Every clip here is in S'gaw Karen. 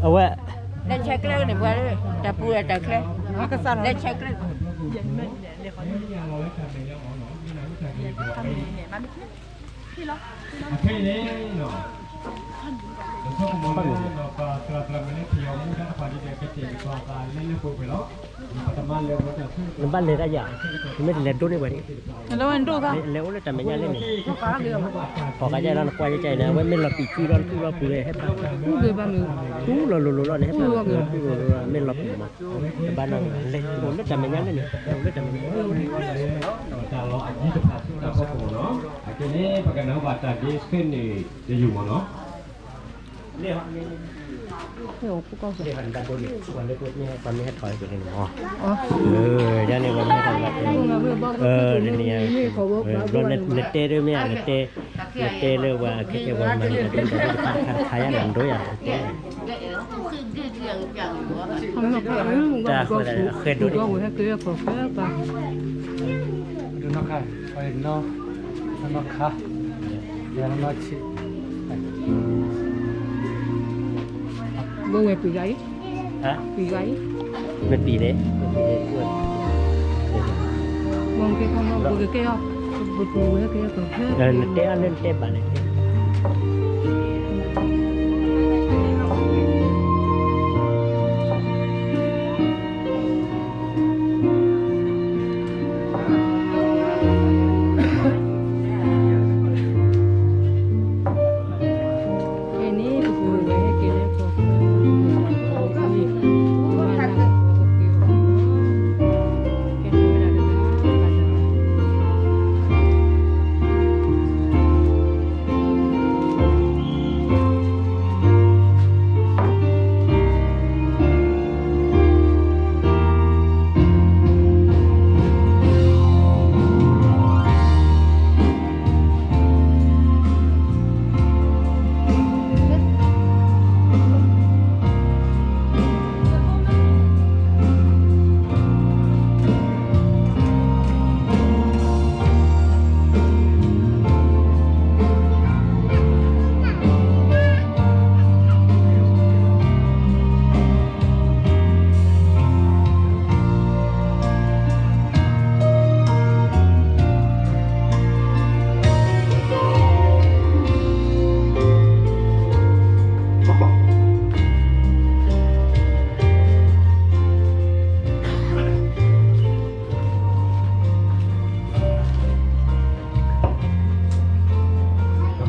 အဝဲ လဲၤဆဲးကျၢန့ၣ် ပှၤလၢတၢ်ပူၤတၢ်ချၢ လဲၤဆဲးကျၢ အခဲအံၤန့ၣ် နဘၣ်လဲၤတၢ်ယၤ နမ့ၢ်တလဲၤဒိၣ်န့ၢ်ဝဲန့ၣ် လဲၤအိၣ်လၢတၢ်မဲာ်ညါလၢန့ၣ် ပှၤကယဲၢ်လီၤ နကွၢ်ယဲၢ်ကဲအံၤန့ၣ် အဝဲမ့ၢ်လီၤပံာ်စုလီၤ နထူၣ်လီၤပူၤလၢဟဲဖး ထူၣ်လီၤလိၤလိၤလီၤန့ၣ် ဟဲဖး ထူၣ်လိၤလိၤလီၤ မ့ၢ်လီၤပံာ်မး တဘၣ်နီၢ် လဲၤအိၣ်လၢတၢ်မဲာ်ညါလၢန့ၣ် လဲၤအိၣ်လၢတၢ်မဲာ်ညါ တၢ်လီၤအယံၤတဖၣ်ဆူတၢ်ဖီခိၣ်နီၤ အကဲန့ၣ် ပကနၢ်ဘၣ်တၢ်ဒ့ဆၢန့ၣ်တယုၢ်မးနီၤ လၢပမ့ၢ်ဟဲထီၣ်န့ၣ်မး ယၤန့ၣ် ပမ့ၢ်ဟဲထီၣ်လၢ တနံၤညါ ဘျီနတဲဒ်မ့ၢ်ဧါ နတဲ နတဲလၢပှၤခဲကဲပှၤမၤန့ၣ် တခါတခါတခါယၤန့ၣ် နဒိယၤတတဲ တၢ်ဃဲၤဒိၣ်န့ၣ် ဒိနီၢ်ခါ နီၢ်ခါ နီၢ်ဆံး ဘိဝဲပှၤဂၤအံၤ ပှၤဂၤအံၤ နတံၤန့ၣ် ဘိကဲခါ ဘိကဲအီၤ ပပူၤဝဲကဲအီၤ နတဲအီၤလၢနတဲဘၣ်န့ၣ် ပ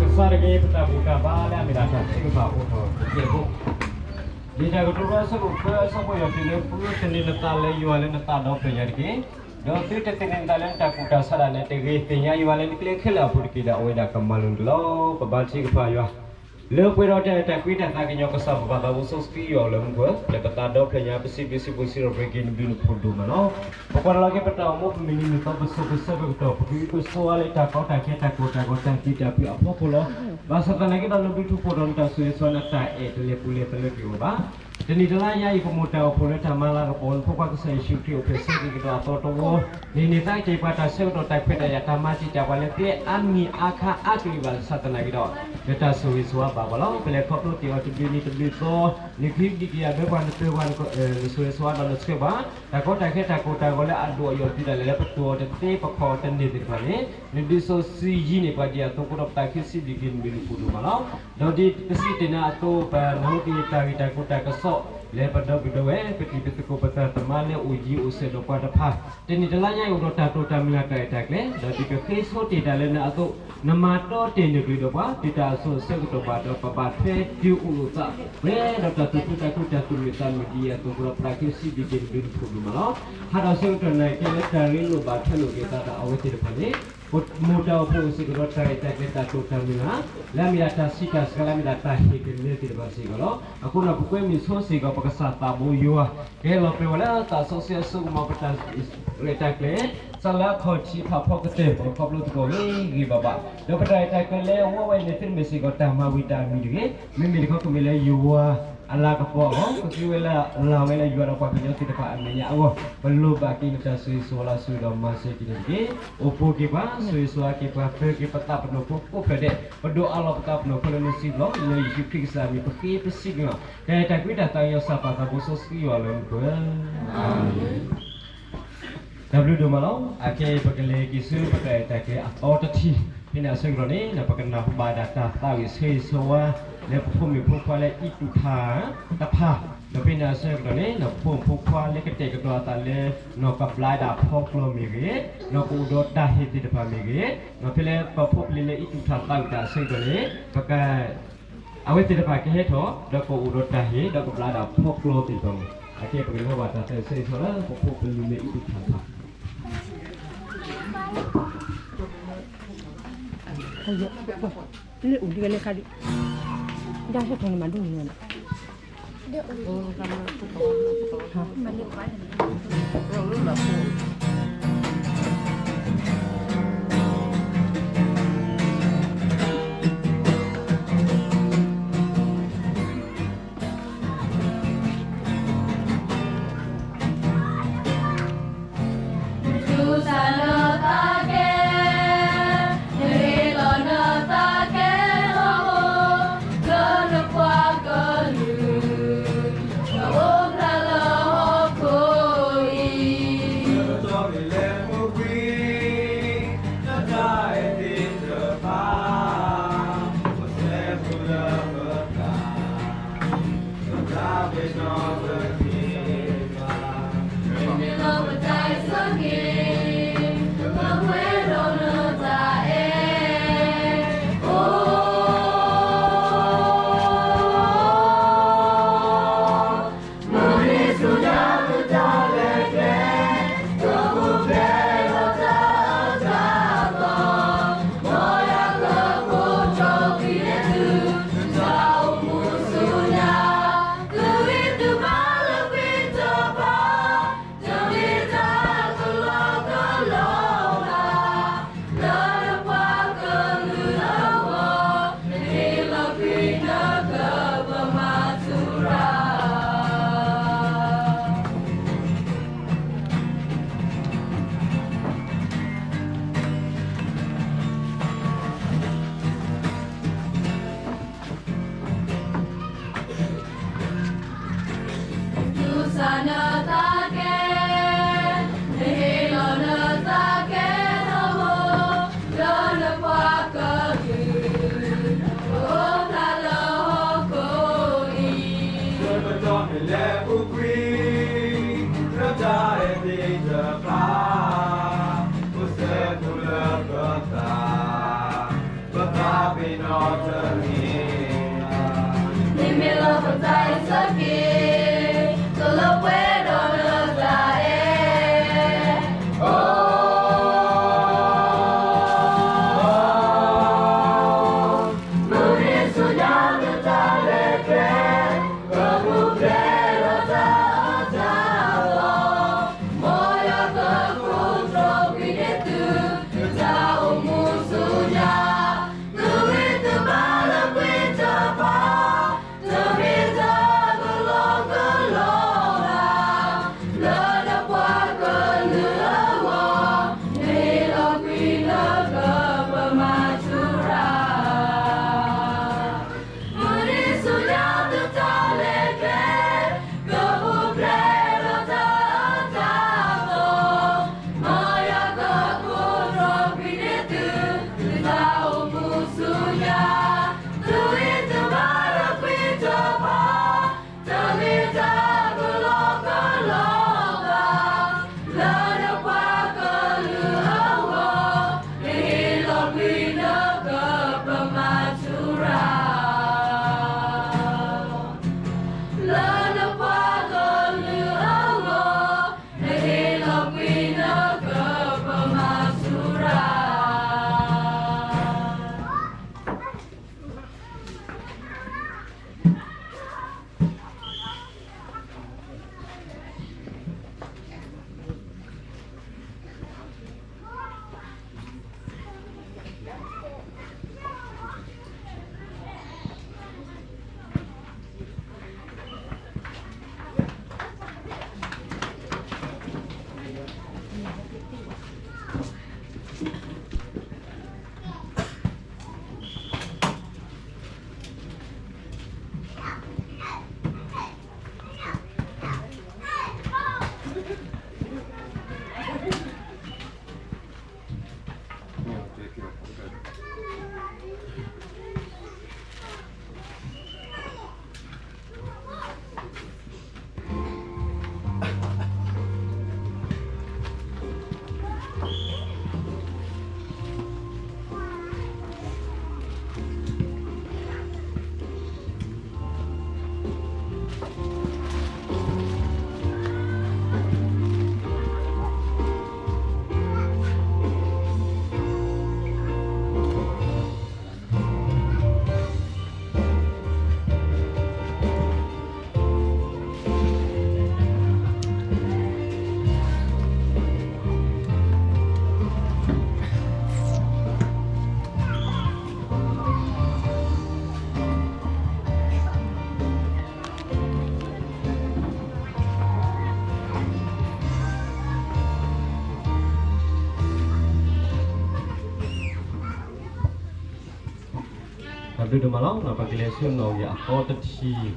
ကစၢ်တဂ့ၤ ပတၢ်ဘူၣ်တၢ်ဘါလၢအမ့ၢ်ဒၣ်တၢ်ထုကဖၣ်အိၣ်ထီၣ်တကဲးဖိ ယတၢ်ကတိၤလၢအဆၢဒိၣ်ခွဲအဆၢဖိယီၤ တုၤလၢသုသန့ၤနသးလၢယွၤလၢနသးဒီဖျၢၣ်ညါတက့ၢ်. ဒီးသုတသန့ၤနသးလၢနတၢ်ကူၣ်တၢ်ဆးဒၣ်လဲာ်တဂ့ၤ, သ့ၣ်ညါယွၤလၢနကျဲခဲလၢာ်အပူၤတက့ၢ်ဒီး အဝဲဒၣ်ကမၤလိၤနၤလီၤ. ပဘါထုကဖၣ်ယွၤ လၢပှဲၤဒီးတၢ်အဲၣ်တၢ်ကွံတၢ်သးကညီၤ ကစၢ်ပပၢ်သးဘိစီဆှံယွၤလၢမူခိၣ် လၢပသးဒီဖျၢၣ်ညါ ပစံးဘျုးစံးဖှိၣ်စံးထီၣ်ပတြၢၤက့ၤ နဘျုးနဖှိၣ်ဒိၣ်မးလီၤ. ပကွၢ်လီၤက့ၤပတၢ်အိၣ်မူ ပမုၢ်နံၤမုၢ်သီ ပစိၤပဆၢကတီၢ် ပကံၢ်ပစိၤအါလၢတၢ်ကီတၢ်ခဲ တၢ်ကိၢ်တၢ်ဂီၤ တၢ်သံတၢ်ပှၢ်အဖီခိၣ်လီၤ. ဘၣ်ဆၣ်သနာ်က့ဒီး နဘျုးနဖှိၣ်ဒီးနတၢ်ဆိၣ်ဂ့ၤဆိၣ်ဝါ နတၢ်အဲၣ်တလဲၤပူၤလဲၤသနၢၣ်က့ၤအီၤဘၣ်. တနံၤတလါညါအံၤ ပမိၢ်တၢ်အိၣ်ဖှိၣ်လၢတၢ်မၤလၤကပီၤ နဖိခွါကစၢ်ယ့ၣ်ၡူးခရံာ်အိၣ်ဖျဲၣ်ဆၢက့ၤကဒီးအသီတဝီ န့ၢ်န့ၢ်သါက့ၤပှၤတၢ်ဆၢကတီၢ်တၢ်ခွဲးတၢ်ယာ် တၢ်မၤတံာ်တာ်ပှၤလၢကျဲအါမံၤအါခါအါကလုာ်ဘၣ်ဆၣ်သနာ်က့ဒီး နတၢ်ဆိၣ်ဂ့ၤဆိၣ်ဝါဘၣ်ပှၤလီၤ. ပလဲၤခီဖျိတ့ၢ်အီၤတဘျုးနံၤတဘျုးသီ နချံဒံကယၤဘၢပှၤ နပၢၤပှၤ နဆိၣ်ဂ့ၤဆိၣ်ဝါဒီးနဆှၢပှၤ တၢ်ကီတၢ်ခဲတၢ်ကိၢ်တၢ်ဂီၤလၢအဒိၣ်အယိာ်တုၤဒၣ်လဲာ်လၢပတိၢ်အီၤတသ့ပခီၣ်အီၤတန့ၢ်သ့ၣ်တဖၣ်န့ၣ် နဒုးစီဆှံယံၤန့ၢ်ပှၤဒ်အသိးအဃိဒီး ပသးခုစံးဘျုးက့ၤနဘျုးနဖှိၣ်ဒိၣ်မးလီၤ. ဒီးဒ်ပစံးတ့ၢ်နၤအသိး ပနၢ်ဟူက့ၤတၢ်ဂ့ၢ်တၢ်ကျိၤတၢ်ကစီၣ် လၢပဒီပုၢ်ဒီဝဲၢ် ပတံၤပသကိးပသးသမါလၢအိၣ်ယံၤအိၣ်စဲးဒီးပှၤတဖၣ် တနံၤတလါညါအံၤအိၣ်ဒီးတၢ်တိာ်တၢ်မုၢ်လၢ်တၢ်ရဲၣ်တၢ်ကျဲၤ ဒီးဒ်ပဃ့ဆိတ့ၢ်တၢ်လၢနၤအသိး နမၤတီတ့ၢ်နကလုၢ်ဒီးပှၤ တုၤတၢ်အစိၤအဆၢကတီၢ်ဘၣ်ဒီး ပဘၣ်ထွဲတုၤအိၣ်လိာ်သး ပှဲၤဒီးတၢ်သူၣ်ခုသးခုတၢ်သူၣ်မုာ်သးမုာ်ဒ်အံၤအသိးအဃိဒီး ပသးခုစံးဘျုးက့ၤနဘျုးနဖှိၣ်ဒိၣ်မးလီၤ. ဟးဒီးဆၢကတီၢ်နၢ်ကဲလၢတၢ်ရ့လိာ်ဘၣ်ထွဲလိာ်က့ၤသးဒီးအဝဲသ့ၣ်တဖၣ်န့ၣ် ပမိၢ်တၢ်အိၣ်ဖှိၣ်အိၣ်စ့ၢ်ကီးဒီးတၢ်ရဲၣ်တၢ်ကျဲၤတၢ်တိာ်တၢ်မုၢ်လၢ် လၢအမ့ၢ်ဒၣ်တၢ်စံးတၢ်စှၤလၢအမ့ၢ်ဒၣ်တၢ်ဟ့ၣ်ကလၢသ့ၣ်တဖၣ်စ့ၢ်ကီးလီၤ. အဃိဒီးပကွဲမုာ်ဆိစ့ၢ်ကီး ပကစၢ်သးဘိယွၤ ကဟဲလီၤပျဲၤဝဲလၢသးစီဆှံအစိကမီၤ ပတၢ်ရဲၣ်တၢ်ကျဲၤ စးလၢအခီၣ်ထံးဖးဖီကတၢၢ် ပကခီဖျိသကိးဂ့ၤဂ့ၤဘၣ်ဘၣ် ဒီးပတၢ်ရဲၣ်တၢ်ကျဲၤလၢအဝဲအံၤန့ၣ် သုတမ့ၢ်စ့ၢ်ကီးတၢ်မၤဝံၤတၢ်မံၤတဂ့ၤ, မ့မ့ၢ်တခီကမ့ၢ်လၢယွၤ အလၤကပီၤအဂီၢ် ကသံဝဲလၢအလၤဝဲလၢယွၤဒီးပှၤကညီသ့ၣ်တဖၣ်အမဲာ်ညါအဂီၢ် ပလိၣ်ဘၣ်က့ၤနတၢ်ဆိၣ်ဂ့ၤဆိၣ်ဝါလၢအစိၤဒီးမၤစၢၤက့ၤန့ၣ်တက့ၢ်. အိၣ်ဖှိၣ်က့ၤပှၤ ဆိၣ်ဂ့ၤဆိၣ်ဝါက့ၤပှၤ ပၢၤက့ၤပသးပနီၣ်ဖိကိးဖျၢၣ်ဒဲး ပဒိးအးလီၤပသးပနီၣ်ဖိလၢနစုပူၤလီၤ. လၢယ့ၣ်ၡူးခရံာ်ကစၢ်အမံၤ ပဃ့ပစံးက့ၤလီၤ. တၢ်အဲၣ်တၢ်ကွံတၢ်သးကညီၤ စီၤပၤသးဘိစီဆှံယွၤလၢနပၢ် တၢ်ဘျုးဒိၣ်မးလီၤ. အခဲအံၤပကလဲၤက့ၤဆူပတၢ်အဲၣ်တၢ်ကွံအသီတထံၣ် ဖဲန့ၣ်အဆၢကတီၢ်န့ၣ် ပကနၢ်ဟူဘၣ်ဒၣ်တၢ်သးဝံၣ်ဆိၣ်ဂ့ၤဆိၣ်ဝါ လၢပဖိမုၣ်ဖိခွါလၢအံၣ်တူၢ်ထးတဖၣ်, ဒီးဖဲန့ၣ်အဆၢကတီၢ်န့ၣ် ပဖိမုၣ်ဖိခွါလၢကတဲာ်ကတီၤအသးလၢ နီၢ်ကဘျါဒၣ်ဖီကျိာ်မ့ၢ်ဂ့ၤ, နီၢ်ကအိၣ်ဒီးတၢ်ဟ့ၣ်သ့ၣ်တဖၣ်မ့ၢ်ဂ့ၤ, ဒီးဖဲလၢပဖိပလံၤလၢအံၣ်တူၢ်ထးသးဝံၣ်တၢ်အဆၢကတီၢ်န့ၣ် ပက အဝဲသ့ၣ်တဖၣ်ကဟဲထီၣ် ဒီးကအိၣ်ဒီးတၢ်ဟ့ၣ် ဒီးကဘျါဒၣ်ဖီကျိာ်သ့ၣ်တဖၣ်န့ၣ် အခဲအံၤပကနၢ်ဟူဘၣ်တၢ်သးဝံၣ်ဆိၣ်ဂ့ၤဆိၣ်ဝါလၢ ပဖိပလံၤလၢအံၣ်တူၢ်ထးတဖၣ် လၢအိၣ်ဒ်ဝဲလၢခါဒံး, ဒၣ်ဟဲထီၣ်န့ၣ်မၤဒိၣ်န့ၣ် နတူၢ်ဆါနသးကဲ, နရ့လိာ်နသးကဲထီၣ်, လၢနပှၤကလုာ်, နအိၣ်ဖျါလၢဟီၣ်ခိၣ်အံၤ တၢ်ဘျုးဒိၣ်မးလီၤ. ပကလဲၤဆူနီၣ်ဂံၢ်အသီတထံၣ်, ဒီး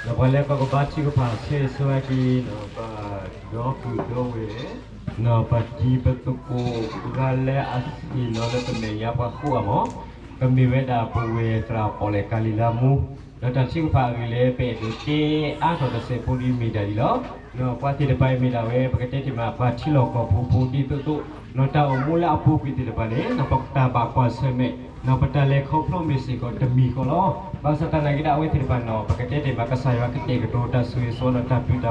ပှၤလၢကီၢ်ကဘါထုကဖၣ်ဆၢဂ့ၤဆၢဝါက့ၤ ပဒီပုၢ်ဒီဝဲၢ်, ပတံၤပသကိး ပှၤလၢအဆ့ၣ်နီၤလၢပမဲာ်ညါပှၤဃိအမး, ကမ့ၢ်ဝဲဒၣ်ပဝဲၢ်သရၣ်ပီၣ်လဲၣ်ကၤလံၤလါမူ, ဒီးတၢ်ထုကဖၣ်အဂ့ၢ်လၢပအဲၣ်ဒိးတဲအါထီၣ်တစဲးဖိဒ်မ့ၢ်ဒၣ်ဒ်လီၤ. ပှၤသ့ၣ်တဖၣ်အံၤမ့ၢ်ဒၣ်ဝဲ ပကတဲတ့ၢ်မး ပှၤထံလီၢ်ကီၢ်ပူၤဖိဒ်သိးသိး, ဒီးတၢ်အိၣ်မူလၢအပူၤကွံာ်သ့ၣ်တဖၣ်န့ၣ် ပတၢ်ဘၣ်ကွၢ်ဆၢၣ်မဲာ်, ဒီးပတၢ်လဲၤခီဖျိမ့ၢ်စ့ၢ်ကီးတမံၤဃီလီၤ. ဘၣ်ဆၣ်သနာ်က့ဒီး အဝဲသ့ၣ်တဖၣ်န့ၣ် ပကတဲတ့ၢ်မး ကစၢ်ယွၤကတဲာ်ကတီၤတၢ်ဆိၣ်ဂ့ၤဆိၣ်ဝါဒီးတၢ်ဘျုးတၢ်